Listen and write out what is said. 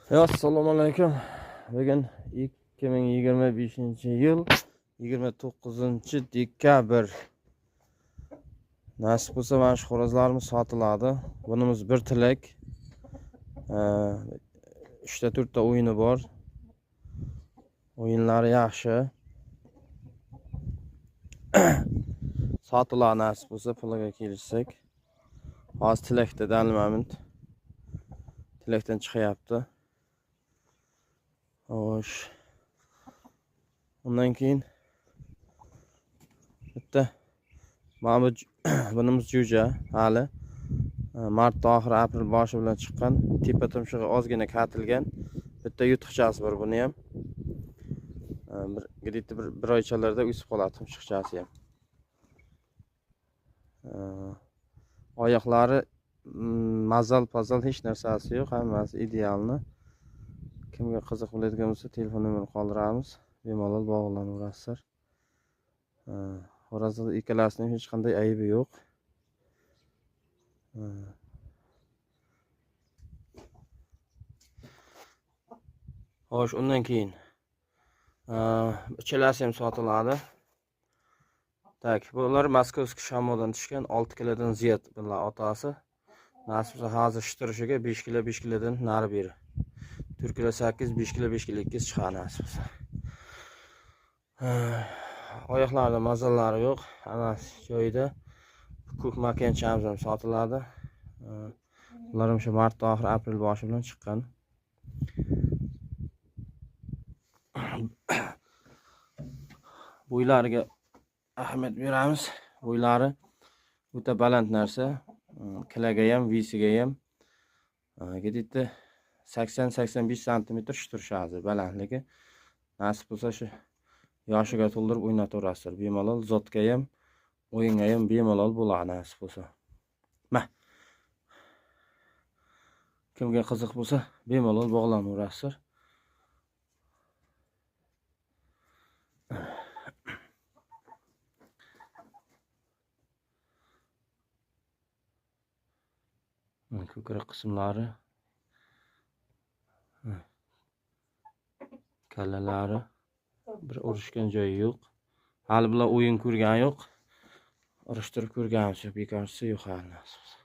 Assalomu alaykum. Bugun 2025-yil 29-dekabr. Nasib bo'lsa mana shu xo'rozlarimiz sotiladi. Bunimiz bir tilak. 3ta 4 ta o'yini bor. O'yinlari yaxshi. Sotiladi nasib bo'lsa, puliga kelishsak. Hozir tilakda dalmamint. Tilakdan chiqyapti. Xo'sh. Undan keyin bitta mana bu bunimiz jo'ja hali mart oxiri aprel boshi bilan chiqqan. Tepa tumshug'i ozgina katilgan. Bitta yutuqchasi bor buni ham. Bir giditda bir oychalarda o'sib qoladi tumshuqchasi ham. Oyoqlari mazal pazal hech narsasi yo'q, hammasi idealni. Kimga qiziq bo'ladigan bo'lsa telefon nomerini qoldiramiz. Bemalol bog'lanaverasizlar. Xo'rozlar ikkalasining hech qanday aybi yo'q. Xo'sh, undan keyin uchalasi ham sotiladi. Tak, bular Moskovskiy shamodan tushgan 6 kilodan ziyod bular otasi. Nasib bo'lsa hozir shturishiga 5 kilo 5 kilodan nari beri. 4 kilo 8, 5 kilo 5 kilo 2 chiqadi nasib bo'lsa. Oyoqlarida mazallari yo'q, hammasi joyida. Ko'k makanchamiz ham sotiladi. Bular ham shu mart oxiri aprel boshi bilan chiqqan. Bo'ylariga ahamiyat beramiz. Bo'ylari o'ta baland narsa. Kilaga ham, visiga ham giditda 80-85 santimetr turishadi balandligi. Nasib bo'lsa shu yoshiga to'ldirib o'ynataverasizlar. Bemalol zotga ham, o'yinga ham bemalol bo'ladi nasib bo'lsa. Ma. Kimga qiziq bo'lsa bemalol bog'lanaverasizlar. Ko'krak qismlari, kallalari bir urushgan joyi yo'q. Hali bular o'yin ko'rgani yo'q. Urushtirib ko'rganimiz yo'q, bekorchisi yo'q hali nasib bo'lsa.